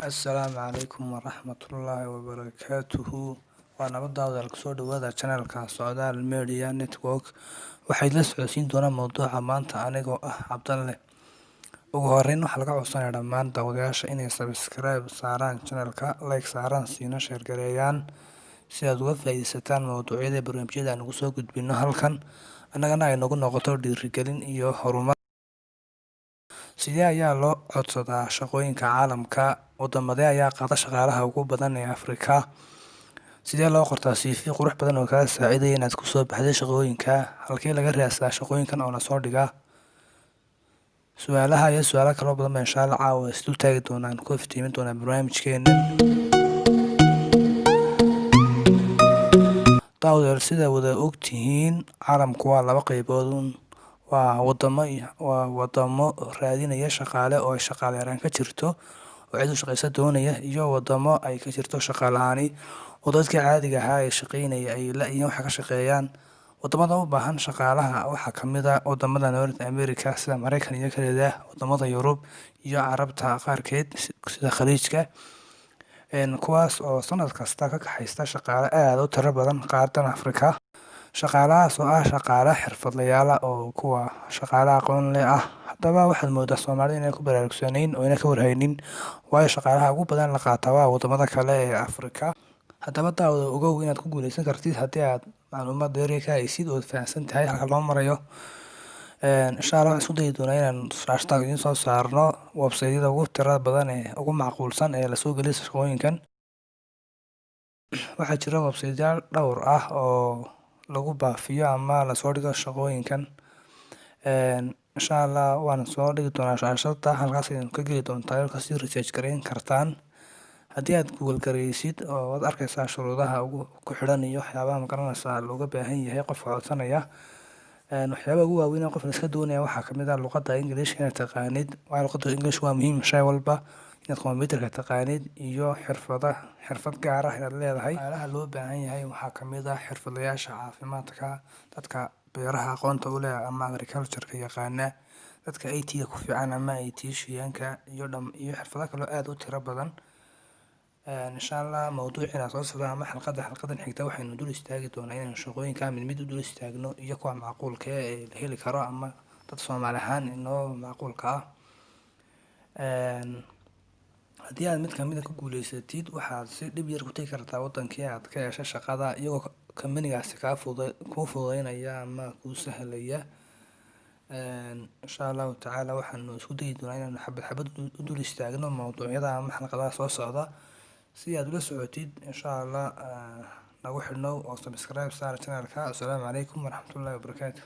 Assalaamu calaykum waraxmatullaahi wabarakaatuhu. Waa nabadaada. Kusoo dhawaada channelka Socdaal Media Network. Waxay la socodsiin doonaa mowduuca maanta anigoo ah Cabdalle. Ugu horeyn, waxaa laga codsanayaa dhammaan daawadayaasha inay subscribe saaraan channelka, like saaraan, siina share gareeyaan si aad uga faa'iidaysataan mowduucyada barnaamijyada aan ugu soo gudbino halkan, annagana ay nagu noqoto dhiirigelin iyo horumar. Sidee ayaa loo codsadaa shaqooyinka caalamka? Wadamadee ayaa qaada shaqaalaha ugu badan ee Afrika? Sidee loo qortaa CV qurux badan oo kaa saacidaya inaad kusoo baxday shaqooyinka? Halkee laga raadsadaa shaqooyinkan oo lasoo dhigaa? Su-aalaha iyo su-aalo kaloo badan baa insha Allah caawa isdul taagi doonaan, ku iftiimin doonaa barnaamijkeena. Daawadayaal, sida wada ogtihiin, caalamku waa laba qaybood un: waa wadamo raadinaya shaqaale oo ay shaqaale yaraan ka jirto oo cid u shaqeysa doonaya, iyo wadamo ay ka jirto shaqa la'aani oo dadka caadiga ahaa ee shaqeynaya ay la-yihiin waxa ka shaqeeyaan. Wadamada u baahan shaqaalaha waxaa kamid ah wadamada North America sida Mareykan iyo Canada, wadamada Yurub iyo Carabta qaarkeed sida Khaliijka, kuwaas oo sanad kasta ka kaxaysta shaqaale aad u tiro badan qaaraddan Afrika. Shaqaalahaas oo ah shaqaale xirfadlayaal ah oo kuwa shaqaale aqoon leh ah. Haddaba waxaad moodaa Soomaalida inay ku baraarugsanayn oo inay ka warhaynin, waayo shaqaalaha ugu badan la qaataa waa wadamada kale ee Afrika. Haddaba daawada, ogow inaad ku guuleysan kartid haddii aad macluumaad dheeri ka haysid ood fahamsan tahay halka loo marayo. Insha Allah waxaan isku dayi doonaa inaan shaashada idiin soo saarno website-yada ugu tirada badan ee ugu macquulsan ee lasoo geliyo shaqooyinkan. Waxaa jira website-yaal dhowr ah oo lagu baafiyo ama lasoo dhigo shaqooyinkan. Insha Allah waan soo dhigi doonaa shaashada, halkaas ayaad ka geli doontaa, kasii research gareyn kartaan. Haddii aad Google gareysid oo waad arkeysaa shuruudaha ugu ku xidhan iyo waxyaabaha magaranaysaa looga baahan yahay qofka codsanaya. Waxyaabaha ugu waaweyn ee qofka iska doonaya waxaa kamid ah luqadda English inaad taqaanid, waayo luqadda English waa muhiim shay walba. Inaad computerka taqaanid iyo xirfada xirfad gaar ah inaad leedahay. Waxyaalaha loo baahan yahay waxaa kamid ah xirfadlayaasha caafimaadka, dadka beeraha aqoonta u leh ama agriculture-ka yaqaana, dadka IT-ga ku fiican ama IT-shiyanka, iyo dham iyo xirfado kale oo aad u tiro badan. Insha Allah mawduuciina soo socda ama xalqadan xigta waxaynu dul istaagi doonaa inaynu shaqooyinka mid mid u dul istaagno iyo kuwa macquulka ee la heli karo ama dad Soomaali ahaan inoo macquulka ah. Haddii aad mid kamid ah ku guuleysatid, waxaad si dhib yar ku tegi kartaa wadankii aad ka heshay shaqada, iyagoo company-gaasi kaa fudude kuu fududeynaya ama kuu sahlaya. Insha Allahu tacaala waxaanu isku dayi doonaa inaanu xabad xabad u dul istaagno mawduucyada ama xalqadaha soo socda si aad ula socotid. Insha Allah nagu xidhnow oo subscribe saar channelka. Assalaamu calaykum waraxmatullaahi wabarakaatu.